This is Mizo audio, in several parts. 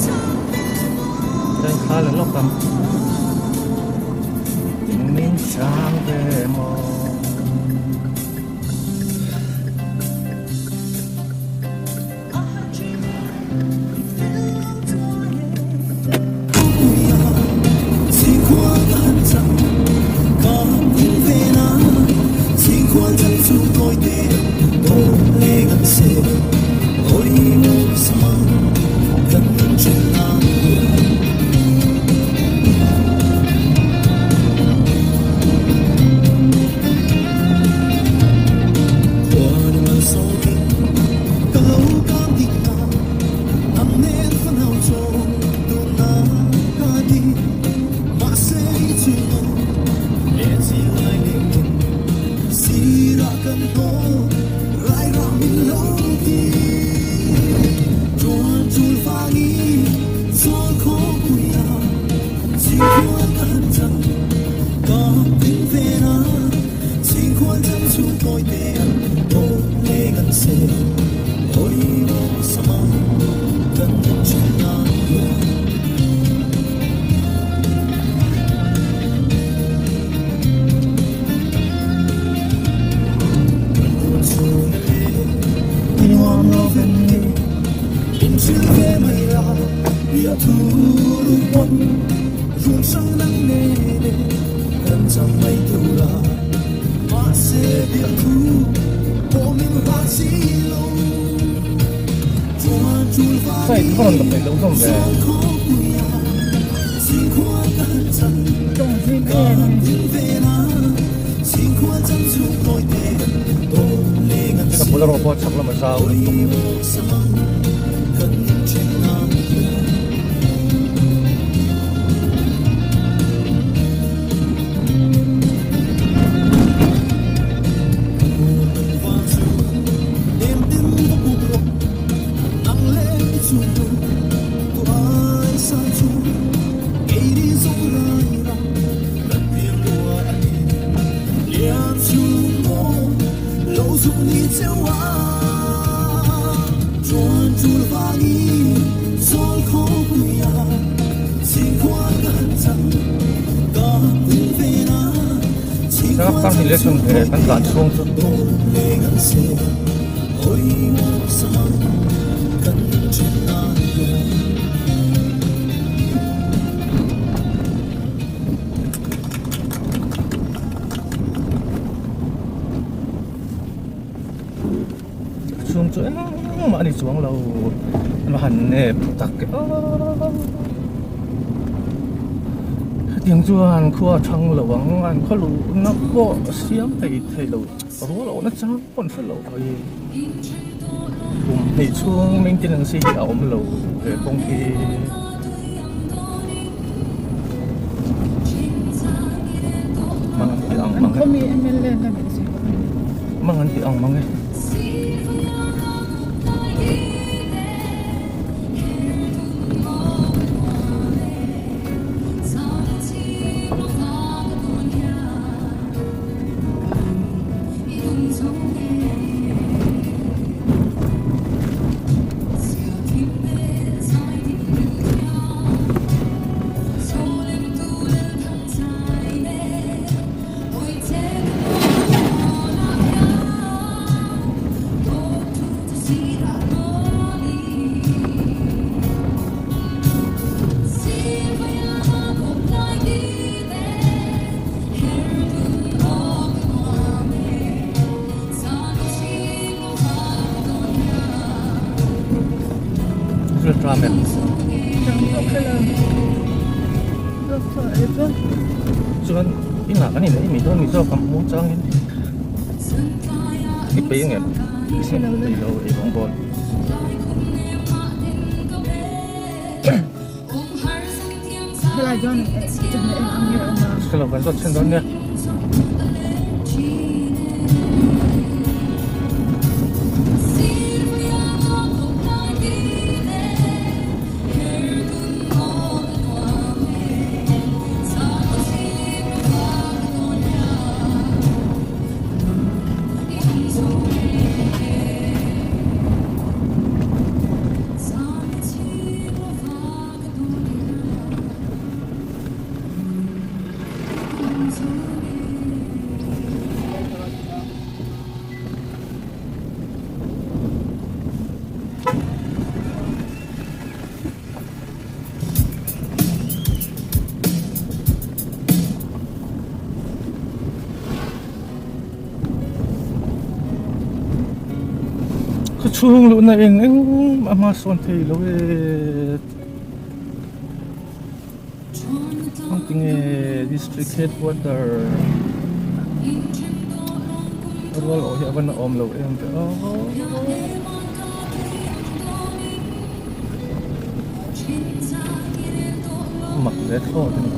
Chuan thla la lawk ang. Min chang ve maw. Side ka rawn la peih loh hlawm ve. Ka bul erawh pawh chhak lam a zau lutuk. Thar ni leh chhun he kan tlan chhung chu chhung chu engmah a ni chuang lo a han nep tak e aw hetiang chuan khua a thang lo ang an khaw luhna pawh siam thei thei lo rual awhna chang pawh an hre lo mai kum hnih chhung maintenance hi a awm lo he kawng hi. Mang an tih ang mang e. Chuan inah kan inei mai dawn ni zawk ang hmuh changin i pei ang em i lo ei rawng bawl. Ka lo kan zawt chhen dawn nia. Khaw chhung luhna eng engmah hma sawn thei lo e. Tinge district headquarter rual awh hi a va na awm lo em ve aw. Mak ve thlawt a ni.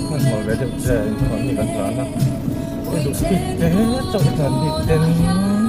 Hmanhmawh ve deuh che in hmanhmawh mi kan tlan a, hei duh speed te chauh tlan bik ten.